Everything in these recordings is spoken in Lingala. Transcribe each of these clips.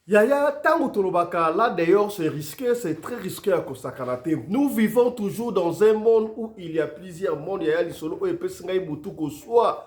Yaya, tango tolobaka là d'ailleurs, c'est risqué, c'est très risqué ya kosakana te. Nous vivons toujours dans un monde où il y a plusieurs mondes. Yaya, lisolo oyo epesi ngai butu koswa.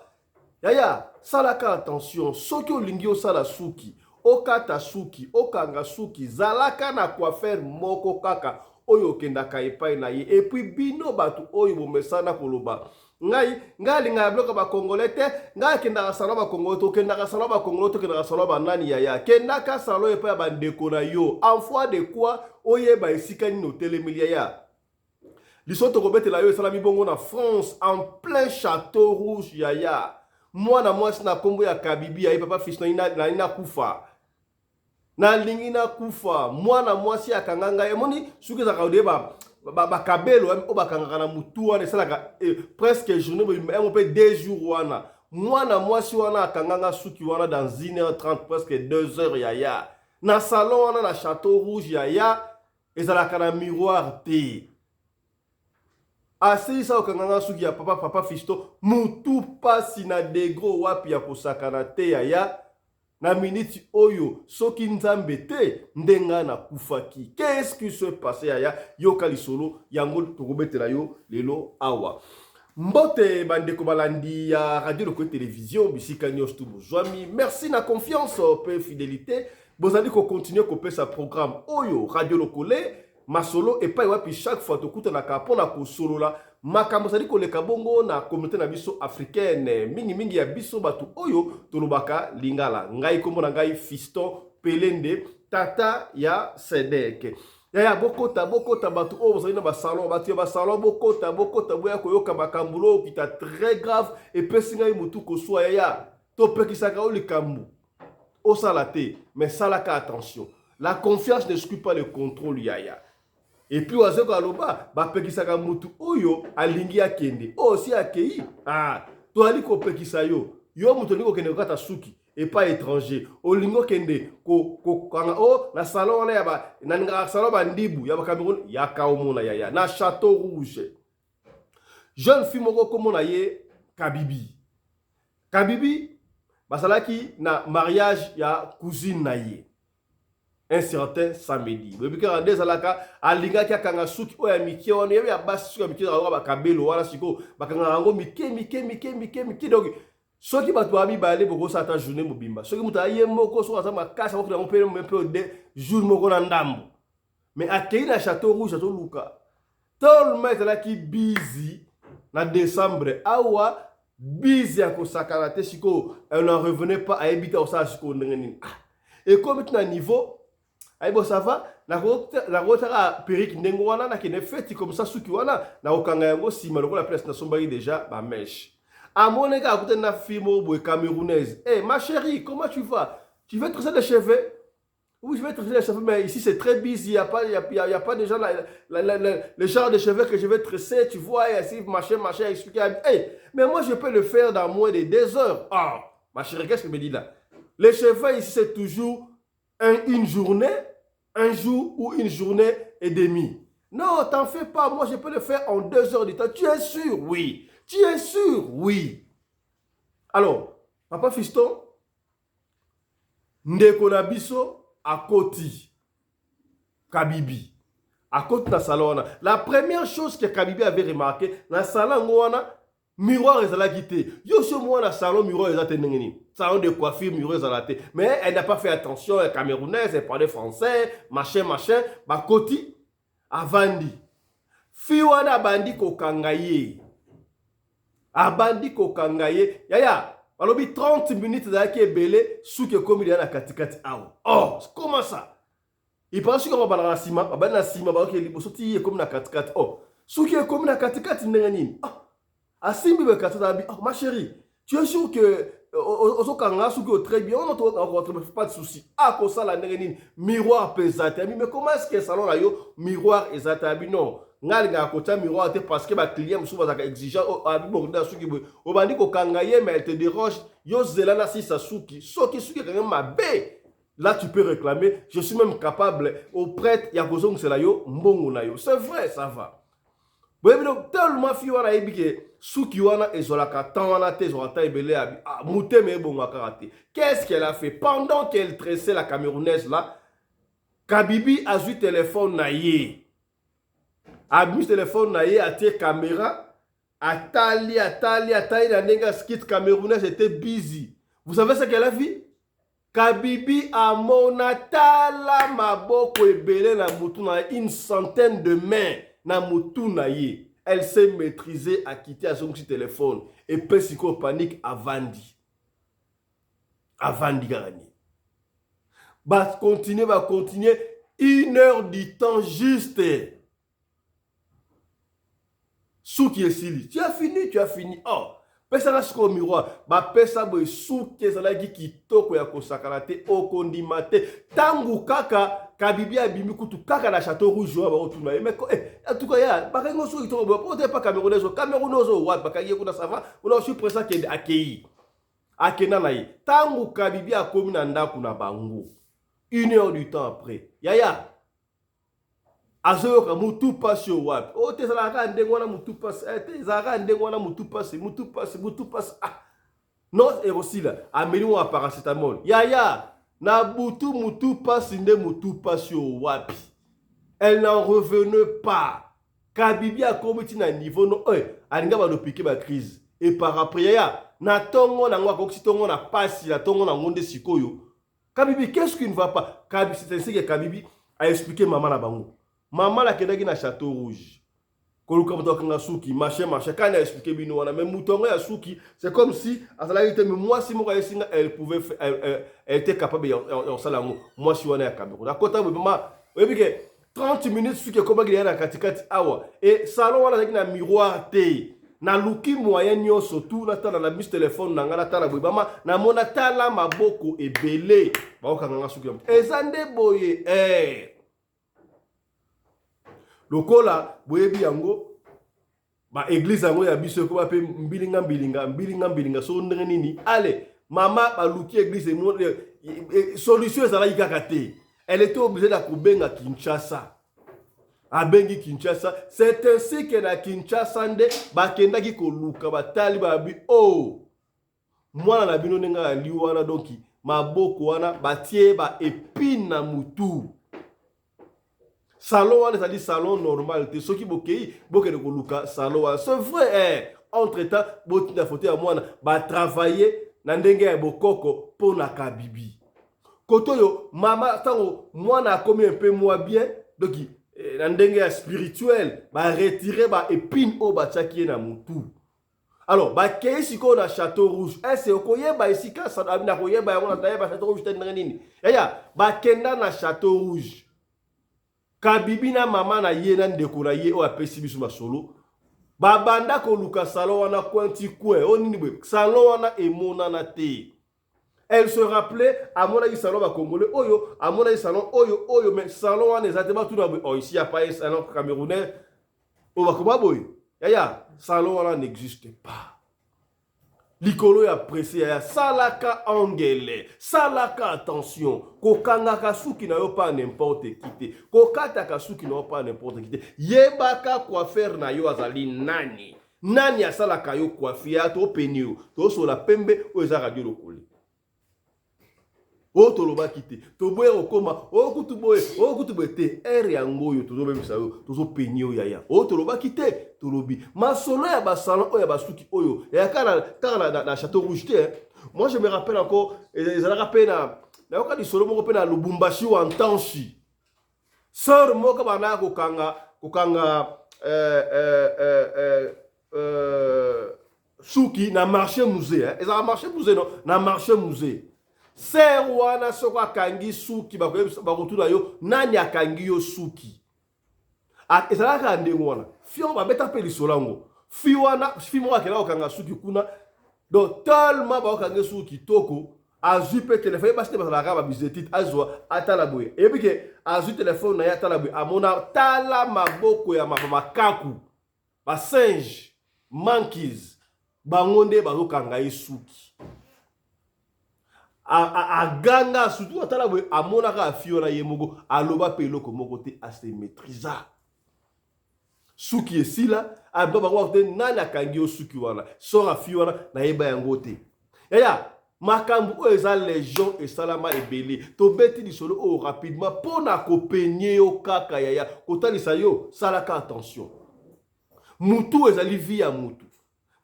Yaya, salaka attention, soki olingi osala suki, okata suki, okanga suki, zalaka na coiffeur moko kaka oyo okendaka epai na ye. Et puis bino bato oyo bomesana koloba, ngai ngai alingaka biloko ya bacongolais te, ngai akendaka salon bacongolais te, okendaka salon bacongolais te, okendaka salon banani? Yaya, kendaka salon epai ya bandeko na yo, en foi de quoi oyeba esika nini otelemeli. Yaya, liso tokobetela yo esalami bongo na France, en plein Château Rouge. Yaya, mwana mwasi na nkombo ya Kabibi aye. Papa Fils, nani nakufa, nalingi nakufa. Mwana mwasi akanga ngai, emoni soki ezalaka odeye bakabelo oyo bakangaka na mutu wana, esalaka presque journée mobimba, yango mpe 2 jours wana. Mwana mwasi wana akanga nga suki wana dans 1h30, presque 2 heures. Yaya, na salon wana na Château Rouge, yaya, ezalaka na miroir te. Asilisa kokanga nga suki ya papa, papa Fiston, mutu pasi na degré wapi ya kosakana te. Yaya, na miniti oyo, soki Nzambe te, nde ngai nakufaki. Qu'est-ce qui se passe? Yaya, yoka lisolo yango tokobetela yo lelo awa. Mbote bandeko balandi ya Radio Lokole Télévision, bisika nyonso tu bozwami. Merci na confiance mpe fidélité bozali kocontinuer kopesa programme oyo Radio Lokole Masolo, epai wapi chaque fois tokutanaka mpona kosolola makambo ezali koleka bongo na communauté na biso africaine, mingimingi ya biso bato oyo tolobaka lingala. Ngai, nkombo na ngai Fiston Pelende, tata ya Sedek. Yaya, bokota, bokota, bato oyo bozali na basalon, bato ya basalon, bokota, bokota, boya koyoka makambo lo okita très grave, epesi ngai motu koswa. Yaya, topekisaka yo likambo osala te, mais salaka attention. La confiance n'exclut pas le contrôle, yaya. Et puis wazeko aloba, bapekisaka mutu oyo alingi akende, oyo si akei. Ah, toali kopekisa yo, yo moto olingi kokende kokata suki epai étranger, olingi okende kokanga o na salon wana ya ba, nalingaka salon bandibu ya bacameroun. Yaka omona, yaya, na Château Rouge, jeune fille moko komona ye Kabibi. Kabibi bazalaki na mariage ya cousine na ye un certain samedi. Boyebi kaka nde ezalaka, alingaki akanga suki oyo ya mike wana, yebi ya basi, suki ya mike ezalaka bakabelo wana. Sikoyo bakangaka yango mike mike mike mike mike. Donc soki bato baa mibale, bokosala ata journée mobimba. Soki moto aye moko, soki aza makasi, akokende yango mpe mpe jour moko na ndambo. Mais akei na Château Rouge, azoluka tolma, ezalaki busy na décembre awa, busy ya kosakana te. Sikoyo elle n'en revenait pas, ayebi te akosala sikoyo ndenge nini. Ah, ekomi ti na niveau ayebi, ça va, nakotaka perruque ndenge wana, nakende feti comme ça, suki wana nakokanga yango nsima lokola place nasombaki déjà bamèches. Amoni kaka akutani na fille moko boye camerounaise. Hey, ma chérie, comment tu vas? Tu veux tresser les cheveux? Oui, je vais tresser les cheveux, mais ici c'est très busy. Il n'y a pas, y a, y a pas déjà le genre de cheveux que je vais tresser, tu vois, et ainsi, machin, machin, expliquer. Hey, mais moi je peux le faire dans moins de 2 heures. Ah, ma chérie, qu'est-ce que tu me dis là? Les cheveux ici, c'est toujours une journée, un jour ou une journée et demie. Non, t'en fais pas, moi je peux le faire en 2 heures de temps. Tu es sûr? Oui. Tu es sûr? Oui. Alors, papa Fiston, ndeko na biso akoti, Kabibi akoti na salon wana. La première chose que Kabibi avait remarqué na salon yango wana, miroir ezalaki te. Yo so mwana, salon miroir eza te, ndenge nini salon de coiffure miroir ezala te? Mais elle n'a pas fait attention, elle camerounaise, elle parlait français, machin machin. Bakoti, avandi, fille wana abandi kokanga ye, abandi kokanga ye. Yaya, balobi 30 minutes ezalaki ebele, suki ekomi deya na katikati awa. Oh, comment ça? Ipaka suki yango babandaka na nsima, babandi na nsima, baoke liboso ti ekomi na katikati. Oh, suki ekomi na katikati ndenge nini? Oh, asimbi boye katikati, abi: oh, ma chérie, tu es sûr que ozokanga suki oyo très bien? Ono tokanga, pas de souci. Akosala ndenge nini? Miroir mpe eza te. Abi: mais comment est ce que salon na yo miroir eza te? Abi: non, ngai alingaka kotia miroir te parce que baclient mosusu bazalaka exigeant. Abi: bongo nde suki boye obandi kokanga ye, mais elle te dérange. Yo zela na sisa suki, soki suki ekangi mabe, là tu peux réclamer, je suis même capable auprès ya kozongisela yo mbongo na yo. C'est vrai, ça va. Boyebi donc tellement fille wana ayebi ke Suki wana ezwalaka temps wana te, ezwalaka temps ebele ya ah, motema ebonga kaka te. Qu'est-ce qu'elle a fait pendant qu'elle tressait, la Camerounaise là? Kabibi azwi telefone na ye, abimisi telefone na ye, atie caméra, atali, atali, atali na ndenge ya skit. Camerounaise était busy. Vous savez ce qu'elle a vu? Kabibi amona, tala maboko ebele na mutu na ye, une centaine de mains na mutu na ye. Elle s'est maîtrisée, akiti, azongisi telefone, epe sikoyo panique. Avandi, avandi kaka nini. Bacontinue, bacontinue une heure du temps juste, suki esili. Tu as fini, tu as fini. Oh, pesaka sikoyo miroir. Bapesa boye, suki ezalaki kitoko ya kosakana te, okondima te. Ntango kaka Kabibi abimi kutu kaka na Château Rouge oyo, bakotuna ye: mais eh, en tout cas ya bakangi ngo soki kitoko boye, po te pa Camerounais oyo, Camerounais oyo wapi? Bakangi ye kuna, ça va, kuna suis pressé. Akende, akei, akenda na ye. Ntango Kabibi akomi na ndako na bango, une heure du temps après, yaya azoyoka mutu pasi. Oyo wapi? Oyo te, ezalaka kaka ndenge wana, mutu pasi te, ezalaka kaka ndenge wana, mutu pasi, mutu pasi, mutu pasi. Ah non, ekosila. Ameli mwa paracetamol. Yaya, na butu mutu pasi nde mutu pasi. Oyo wapi? Elle n'en revenait pas. Kabibi akomi ntina niveau no oyo alinga balopike bacrise. Et par après, yaya, na ntongo nango akokisi ntongo na pasi na ntongo nango nde sikoyo. Kabibi, qu'est-ce qui ne va pas, Kabibi? C'est ainsi que Kabibi a expliqué mama na bango. Mama nakendaki na Château Rouge koluka moto akanga suki, marché, marché kani a expliqué bino wana. Mais moto yango ya suki, c'est comme si azalaki te. Mais mwasi moko ayesinga, elle pouvait, elle était capable ya kosala yango. Mwasi wana ya Cameroun akota boye, mama, oyebi ke 30 minutes suki ekomaki ya na katikati awa. E salon wana azalaki na miroir te. Naluki moyen nyonso tu, natala na mis telefone na ngai, natala boye, bama namona, tala maboko ebele bakokanga nga suki ya moto. Eza nde boye eh. Lokola boyebi yango, baéglise yango ya biso ekoma mpe mbilinga mbilinga, mbilinga mbilinga. Soko ndenge nini, ale mama baluki église, solution ezalaki kaka te. Elle était obligée na kobenga Kinshasa. Abengi Kinshasa. C'est ainsi que na Kinshasa nde bakendaki koluka, batali, babi: o oh, mwana na bino ndenge ali wana, donc maboko wana batie ba épine na mutu. Salon wana ezali salon normal te. Soki bokei, bokende koluka salon wana. C'est vrai eh. Entre temps botinda foto ya mwana. Batravaille na ndenge ya bokoko mpo na Kabibi. Kote oyo mama, ntango mwana akomi un peu moins bien, donc eh, na ndenge ya spirituel, baretire baépine oyo batiaki ye na mutu. Alors bakei sikoyo na Château Rouge. Ese okoyeba esika na koyeba yango, nayeba Château Rouge te ndenge nini. Yaya, bakenda na Château Rouge, Kabibi na mama na ye na ndeko na ye oyo apesi biso masolo. Babanda koluka salon wana coin ti coin, oyo nini boye, salon wana emonana te. Elle se rappelait, amonaki salon bacongolais oyo, amonaki salon oyo oyo, mais salon wana eza te. Batuna boye: oh, ici y a pas un salon camerounais oyo bakoma boye? Yaya, salon wana n'existe pas. Likolo ya presse, yaya, salaka angele, salaka attention. Kokangaka suki na yo pa n'importe qui te, kokataka suki na yo pa n'importe qui te. Yebaka coiffeur na yo azali nani, nani asalaka yo coiffe ya topeni yo. Tosola pembe oyo eza Radio Lokole. Oyo tolobaki te, toboya kokóma oyo kutu boye, oyo kutu boye te. Ere yango oyo tozobebisa yo, tozopeni yo, yaya. Oyo tolobaki te, tolobi masolo ya basalon oyo ya basuki oyo yaya kaka na Château Rouge te. Moi, je me rappelle encore, ezalaka mpe na nayoka lisolo moko mpe na Lubumbashi wa Ntanshi, sœur moko bandaka kokanga suki na marché musée. Ezalaka marché musée, non, na marché musée. Sœur wana, soko akangi suki, bakotuna yo: nani akangi yo suki? Ezalaka kaka ndenge wana. Fi yango babeta mpe lisolo yango. Fi wana, fi moko akenda kokanga suki kuna. Donc tellement bakokanga suki kitoko, azwi mpe telefone. Ye basi te bazalaka babizetite. Azwa, atala boye, eyebi ke azwi telefone na ye, atala boye, amona, tala maboko ya makaku, basinge, monkeys, bango nde bazokanga ye suki. Aganga, surtout atala boye, amonaka afi wana ye moko. Aloba mpe eloko moko te, ase maîtrisa. Suki esila, aba bango te nani akangi yo suki wana? Sort ya fille wana nayeba yango te. Yaya, makambo oyo eza légion, esalama ebele. Tobeti lisolo oyo rapidement mpo na kopenye yo kaka, yaya, kotalisa yo, salaka attention. Mutu ezali vie ya mutu,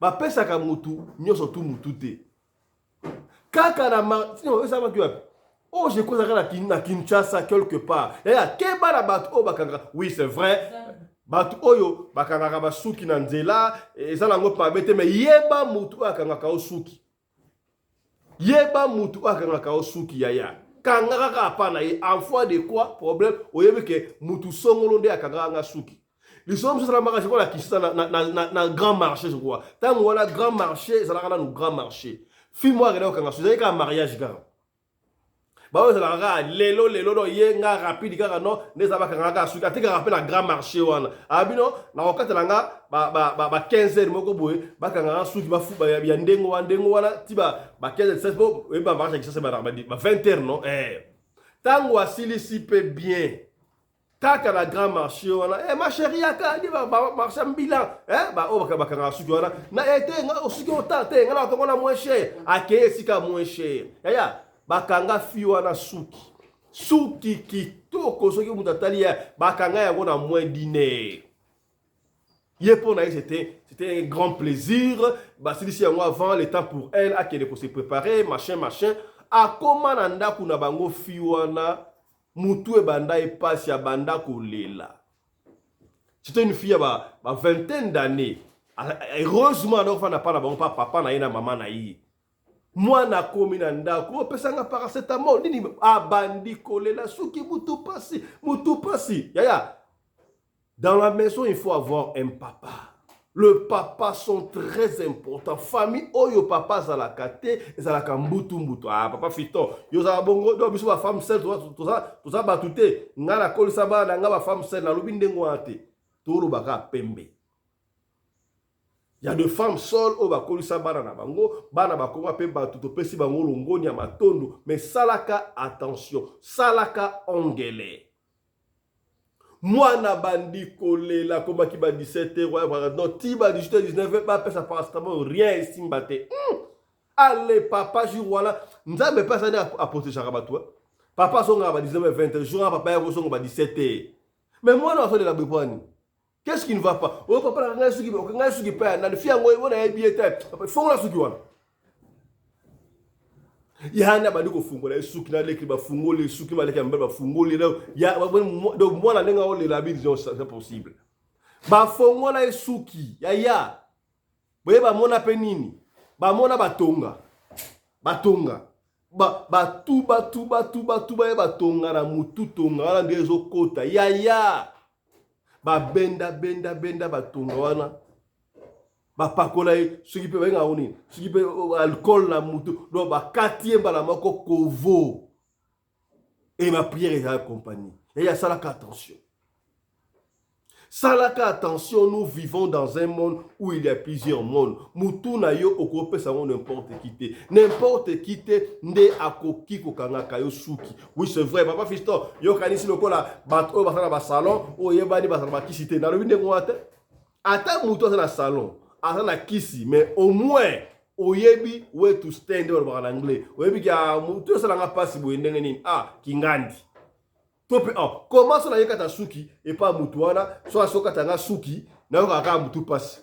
bapesaka mutu nyonso tu mutu te. Kaka na esalamaki wapi oyo? Je crois ezalaka na Kinshasa quelque part. Yaya, keba na bato oyo bakangaka. Oui, c'est vrai, bato oyo bakangaka basuki na nzela eza nango mabe te, mais yeba mutu oyo akangaka yo suki, yeba mutu oyo akangaka yo suki. Yaya, kanga kaka apa na ye. En foi de quoi problème, oyebi ke mutu songolo nde akangaka nga suki. Lisolo mosusu esalamaka, je crois, na Kinshasa, na grand marché, je crois. Ntango wana grand marché ezalaka nanu grand marché. Fille moko akenda kokanga suki, ezalaki kaka mariage kaka, baoyo ezalaka kaka lelo lelo. No ye nga rapide kaka, no nde eza bakangaka kaka suki, atekaka mpe na grand marché wana. Abino nakokatela nga ba 15 heures moko boye, bakangaka suki ya ndenge wana, ndenge wana ti ba 15 heures, 16, po oyeba mariage ya Kinshasa ba 20 heures. No ntango asilisi mpe bien kaka na grand marché wana, ma chérie, yaka ndi marché mbila, oyo bakangaka suki wana na te suki ota te, nga na bakango na moins cher. Akeye esika moins cher, yaya, bakanga fille wana suki, suki kitoko. Soki moto atali ya bakanga yango na moins d'une heure, ye mpo na ye c'était un grand plaisir. Basilisi yango avant le temps pour elle akende kose préparer, machin machin. Akóma na ndako na bango, fille wana mutu ebanda epasi, abanda kolela. C'était une fille ya ba vingtaine d'années. Heureusement andakofanda pa na bango, pa papa na ye na mama na ye. Mwana akomi na ndako, opesanga paracetamol nini, abandi kolela suki, mutu pasi, mutu pasi. Yaya, dans la maison il faut avoir un papa. Le papa sont très importants. Famille oyo papa azalaka te ezalaka mbutu mbutu. Ah, papa Fiston, yo ozala bongo. Do biso bafemme seule toza bato te. Ngai nakolisa bana na ngai bafemme seule, nalobi ndenge wana te, tolobaka pembe. Ya de femmes seules oyo bakolisa bana na bango, bana bakoma mpe bato, topesi bango longoni ya matondo. Mais salaka attention, salaka ongele. Mwana bandi kolela, komaki ba 17 heures, non, ti ba 18 heures, 19 heures, bapesa paracetamol, rien esimba te. Ale papa, jour wana Nzambe mpe asali aprotégeaka bato. Papa azongaka ba 19 heures, 20 heures. Jour wana papa ya kozonga ba 17 heures, mais mwana azolela boye po ani? Qu'est-ce qui ne va pas? Oyo papa na ngai suki, ngai suki mpe ya nani? Fi yango oyo nayebi ye te. Fongola suki wana. Yani abandi kofungola ye suki na leki, bafungoli suki, baleki ya mibali bafungoli. Donc mwana ndenge aolela bi, c'est possible, bafongola ye suki. Yaya, boye bamona mpe nini? Bamona batonga, batonga batuba tuba tuba tuba ye batonga na mutu, tonga wana nde ezokota. Yaya, babenda benda benda batonga wana, bapakola ye soki mpe babengaka nini, soki mpe alcool na mutu. Donc bakati ye mbala moko kovo e baprière ezala compagnie. Yaya, asalaka attention, salaka attention. Nous vivons dans un monde où il y a plusieurs mondes. Mutu na yo okopesa yango n'importe qui te, n'importe qui te nde akoki kokangaka yo suki. Oui, c'est vrai, papa Fiston, yokanisi lokola bato oyo baza na basalon oyo oyebani bazala bakisi te. Nalobi ndenge wana te. Ata mutu aza na salon, aza na kisi, mais au moins oyebi where to stand, balobaka na anglais. Oyebi ka mutu osalanga mpasi boye ndenge nini? Ah, kingandi to mpe, oh, comment so nayekata suki epa mutu wana, so asokata nga suki, nayokaka kaka mutu mpasi.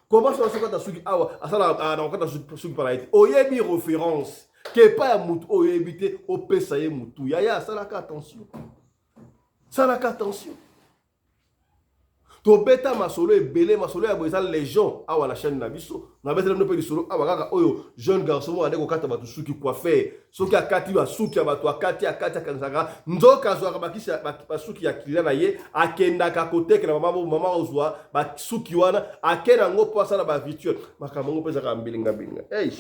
Comment so asokata suki awa, asala nakokata suki mpana ye te? Oyebi référence ke epai ya mutu oyo oyebi te, opesa ye mutu. Yaya, asalaka attention, salaka attention. Tobeta masolo ebele, masolo ya boye eza légion awa na chaîne na biso. Nabetela bino mpe lisolo awa kaka oyo jeune garçon moko ande kokata bato suki, coiffeur. Soki akati basuki ya bato, akati, akati, akanisaka nzoka azwaka bakisi basuki ya client na ye, akendaka kotekela mama. Mama ozwa basuki wana, akende yango mpo asala barituel. Makambo yango mpe ezaka mbilinga mbilinga. Hey.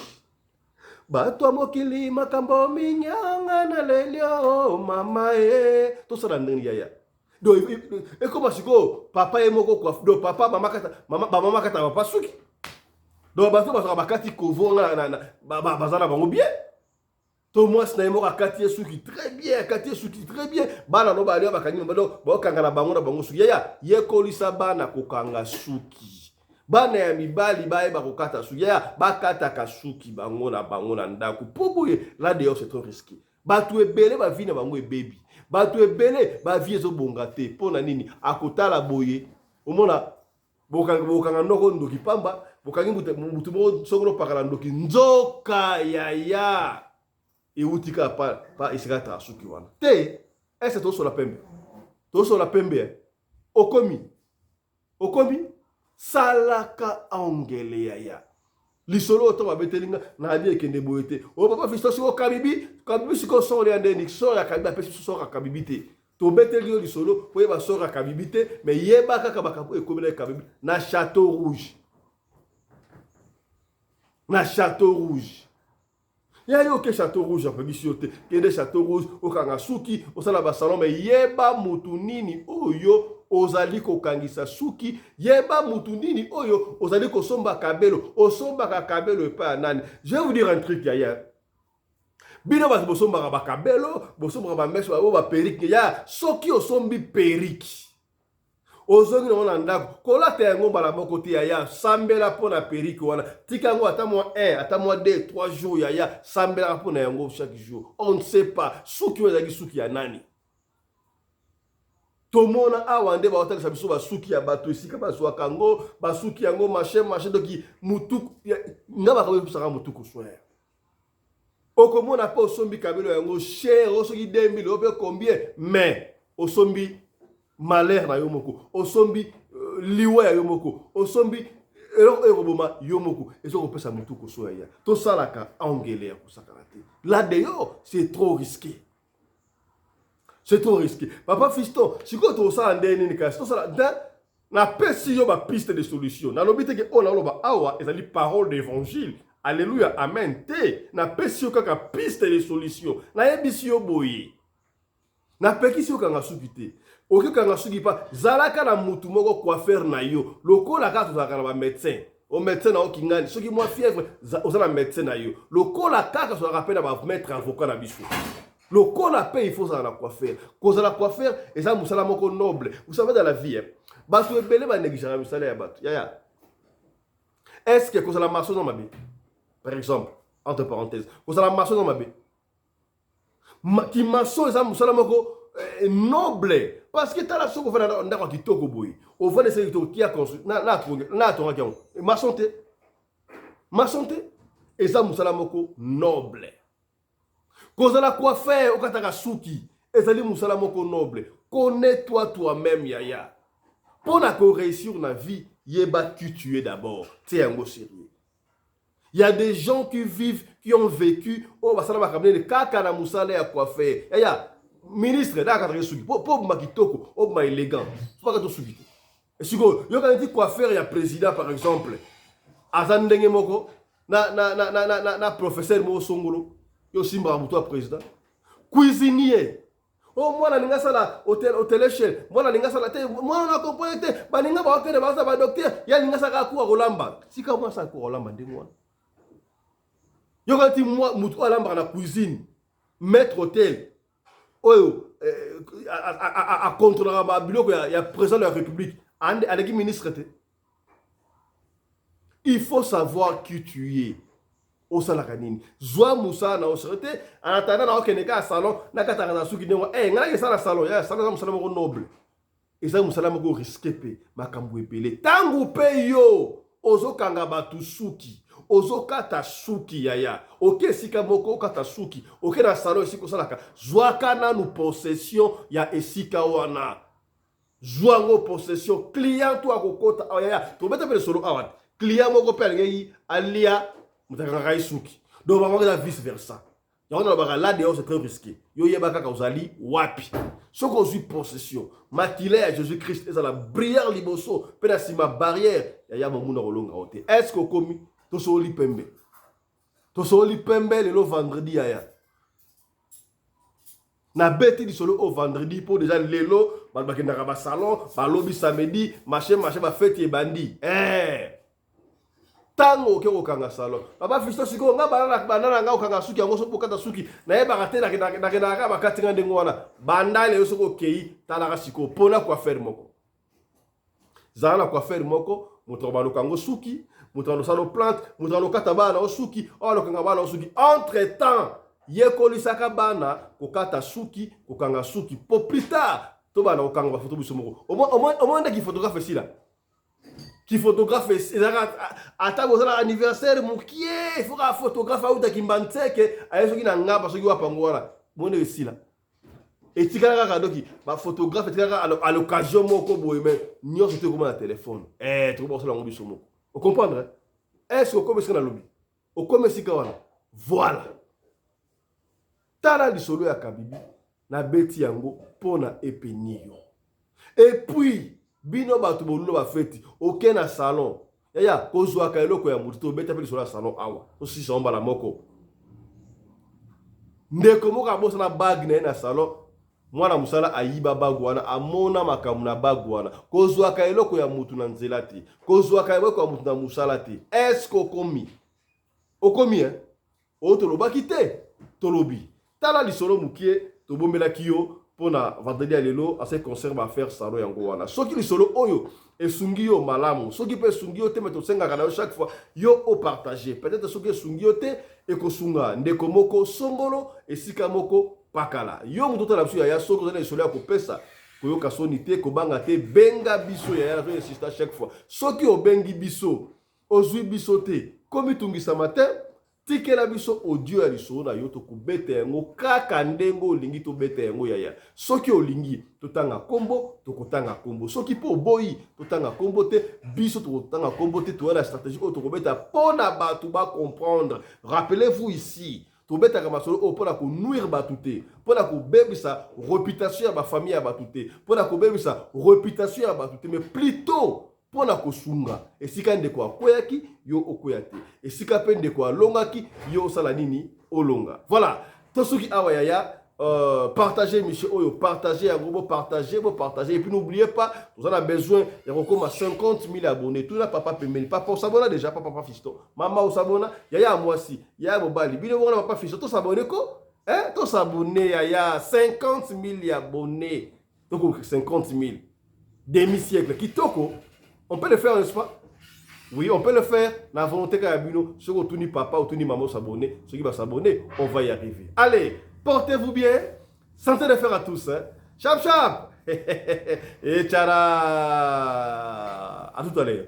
Bato ya mokili, makambo minyanga na lelio mama e tosala ndenge, yaya. Donc ekoma sikoyo papa ye moko kwa, donc papa mama kata mama, bamama kata papa suki. Donc bato bazwaka bakati kovo nga baza na bango bien. To mwasi na ye moko akati ye suki très bien, akati ye suki très bien. Bana no balia, bakangi bado, bakokanga na bango na bango suki. Yaya, yekolisa bana kokanga suki. Bana ya mibali bayeba kokata suki. Yaya, bakataka suki bango na bango na ndako. Mpo boye, là dehors, c'est trop risqué. Bato ebele, bavie na bango ebebi. Bato ebele, bavie ezobonga te. Mpo na nini? Akotala boye, omona bokanga ndoko ndoki pamba, bokangi mutu moko sokolo opakala ndoki, nzoka yaya ewuti kaka pa esika tala suki wana te. Ese tosola pembe, tosola pembe. Okomi salaka angele. Yaya, lisolo oyo to babeteli nga, nayebi ekende boye te. Oyo papa Fiston, sikoyo Kabibi, Kabibi sikoyo sort ya ndeni? Sort ya Kabibi, apesi biso sort ya Kabibi te. Tobeteli yo lisolo po yeba sort ya Kabibi te, mais yeba kaka makambo ekomela Kabibi na Château Rouge, na Château Rouge. Ya yo, oke Château Rouge, apebisi yo te. Kende Château Rouge, okanga suki, osala basalon, mais yeba mutu nini oyo ozali kokangisa suki. Yeba mutu nini oyo ozali kosomba kabelo. Osombaka kabelo epai ya nani? Je vais vous dire un truc, yaya. Bino bato bosombaka bakabelo, bosombaka bamèches oyo, baperruque ya, soki osombi perruque, ozongi nango na ndako, kolata yango mbala moko te. Yaya, sambela mpo na perruque wana. Tika yango ata mwa 1, ata mwa 2, 3 jours. Yaya, sambelaka mpo na yango chaque jour. On ne sait pas suki oyo ezalaki suki ya nani. Tomona awa nde baotalisa biso basuki ya bato, esika bazwaka yango, basuki yango, machin machin. Doki mutu nga bakabisaka mutu koswaya. Okomona mpe osombi kabelo yango cher, o soki 2000, o mpe combien, mais osombi malheur na yo moko, osombi liwa ya yo moko, osombi eloko oyo ekoboma yo moko, eza kopesa motu kosoya. Ya tosalaka angele ya kosakana te. Là dehors, c'est trop risqué, c'est trop risqué. Papa Fiston, sikoyo tokosala nde nini? Kasi tosala nde napesi yo bapiste de solution. Nalobi te ke oyo naloba awa ezali parole d'évangile, alleluya, amen te. Napesi yo kaka piste de solution. Nayebisi yo boye, napekisi yo kanga suki te. Okekanga suki pa, zalaka na mutu moko coiffeur na yo, lokola kaka tozalaka na bamédecin. O médecin na okingani, soki mwa fièvre, oza na médecin na yo. Lokola kaka tozalaka mpe na bamaître avocat na biso, lokola mpe il faut ozala na coiffeur. Kozala coiffeur eza mosala moko noble. Vous savez, dans la vie, eh, bato ebele banégligeaka misala ya bato. Yaya, est ce que kozala maçon eza mabe? Par exemple, entre parenthèses, kozala maçon eza mabe? Kimaçon eza mosala moko noble, parce que tala, soki ovanda ndako ya kitoko boye, ovanda esika kitoko, kia construit na atongaki yango? Maçon te, maçon te. Eza mosala moko noble. Kozala coiffeur, okataka suki, ezali mosala moko noble. Connais-toi toi-même, yaya. Mpo na koréussir na vie, yeba qui tu es d'abord. Tia yango sérieux. Il y a des gens qui vivent, qui ont vécu, oyo basala makambo nini kaka na mosala ya coiffeur. Yaya, ministre na akataka suki po obima kitoko, obima élégant, so bakata suki te. Sikoyo yokani ti coiffeur ya président, par exemple, aza ndenge moko na professeur moko songolo. Yo osimbaka motu ya président, cuisinier o mwana alingi asala hôtellerie, mwana alingi asala te, mwana na comprendre te. Balinga bakokende baza badocteur, ye alingi asala kaka kuwa kolamba. Tika mwana asala kuwa kolamba ndenge wana. Yoka ti motu oyo alambaka na cuisine, maître hôtel oyo akontrolaka biloko ya président de la République, aleki ministre te. Il faut savoir qui tu es, osalaka nini. Zwa mosala na osere te. En attendant, na okende kaka salon, nakataka na suki ndenge ngai naki esala salon. Ya salon eza mosala moko noble, eza mosala moko risqué mpe makambo ebele. Ntango mpe yo ozokanga bato suki, ozokata suki, yaya, oke esika moko okata suki, oke na salon esika osalaka, zwaka nanu possession ya esika wana. Zwa yango possession. Client to akokota awa, yaya, tobeta mpe lisolo awa te. Client moko mpe alingaki alia moto akangaka ye suki. Donc bango eza vice versa. Yango nalobaka, là dehors, c'est très risqué. Yo yeba kaka ozali wapi. Soki ozwi possession, makila ya Jésus Christ ezala barrière liboso mpe na nsima, barrière yaya, momuna kolonga yo te. Est ce que okomi? Tosoli pembe, tosoli pembe lelo vendredi. Yaya, nabeti lisolo oyo vendredi mpo déjà lelo bato bakendaka basalon, balobi samedi, marché, marché, bafeti ebandi. Ntango oke kokanga salon, papa Fisto, sikoyo nga banda na nga kokanga suki yango, soki okata suki nayebaka te, nakendaka kaka bakati nga ndenge wana. Banda lelo, soki okei, talaka sikoyo mpona coiffeur moko, zala na coiffeur moko, moto akobaloka yango suki, moto alosala plante, moto alokata bana o suki, oyo alokanga bana o suki. Entre temps, yekolisaka bana kokata suki, kokanga suki, po plus tard tobanda kokanga bafoto biso moko. Omoi ndeki photographe esila ki photographe ezalaka ata bozala anniversaire mokie, faut kaka photographe autaki mbantseke, aye soki na ngaba, soki wapango wana moni esila, etikala kaka. Doki baphotographe etikala à l'occasion moko boye, mais nyonso te ekoma na telefone. Tokoba kosala yango biso moko. Ocomprendre? Est ce okomi esika nalobi? Okomi esika wana? Voilà, tala lisolo ya Kabibi, nabeti yango mpo na epeni yo. Et puis bino bato bolula bafeti, oke na salon, yaya, kozwaka eloko ya motu te. Obeta mpe lisolo ya salon awa, tosisa mbala moko. Ndeko moko abosana bague na ye na salon, mwana mosala ayiba bague wana, amona makambo na bague wana. Kozwaka eloko ya mutu na nzela te, kozwaka eloko ya mutu na mosala te. Est-ce okomi? Okomi, eh? Oyo tolobaki te, tolobi. Tala lisolo mokie tobombelaki yo mpona vendredi ya lelo ase concert baaffaire salon yango wana. Soki lisolo oyo esungi yo, malamu. Soki mpe esungi yo te, me tosengaka na yo chaque fois yo opartage. Peut-être soki esungi yo te, ekosunga ndeko moko songolo esika moko pakala. Yo moto otala biso, yaya, soki oza na lisolo ya kopesa, koyoka soni te, kobanga te, benga biso, yaya. Nazo insista chaque fois, soki obengi biso, ozwi biso te, komitungisama te. Tikela biso audio ya lisolo na yo, tokobeta yango kaka ndenge olingi tobeta yango, yaya. Soki olingi totanga nkombo, tokotanga nkombo. Soki mpo oboyi totanga nkombo te, biso tokotanga nkombo te. Toya na stratégie oyo tokobeta mpo na bato bacomprendre. Rappelez-vous, ici tobetaka masolo oyo mpona konuire bato te, mpona kobebisa réputation ya bafamille ya bato te, mpona kobebisa réputation ya bato te, mais plutôt mpo na kosunga. Esika ndeko akweyaki, yo okweya te. Esika mpe ndeko alongaki, yo osala nini? Olonga. Voilà, tosuki awa, yaya. Partagez émission oyo, partagez yango, bopartage, bopartage. Et puis n'oubliez pas, toza na besoin ya kokóma 50 000 abonnés. Tuna papa pembeni: papa, osabona déjà? Papa, papa Fiston, mama, osabona? Yaya ya mwasi, yaya mobali, bino bongo na papa Fiston, tosabone ko, eh? Tosabone, yaya. 50 000 abonnés, donc 50 000 demi siècle kitoko. On peut le faire, n'est-ce pas? Oui, on peut le faire. La volonté kaka bino. Soki otuni papa, otuni mama, osabone, soki basabone, on va y arriver. Allez, portez-vous bien. Santé de fer à tous, hein? Chap chap et tchara, à tout à l'heure.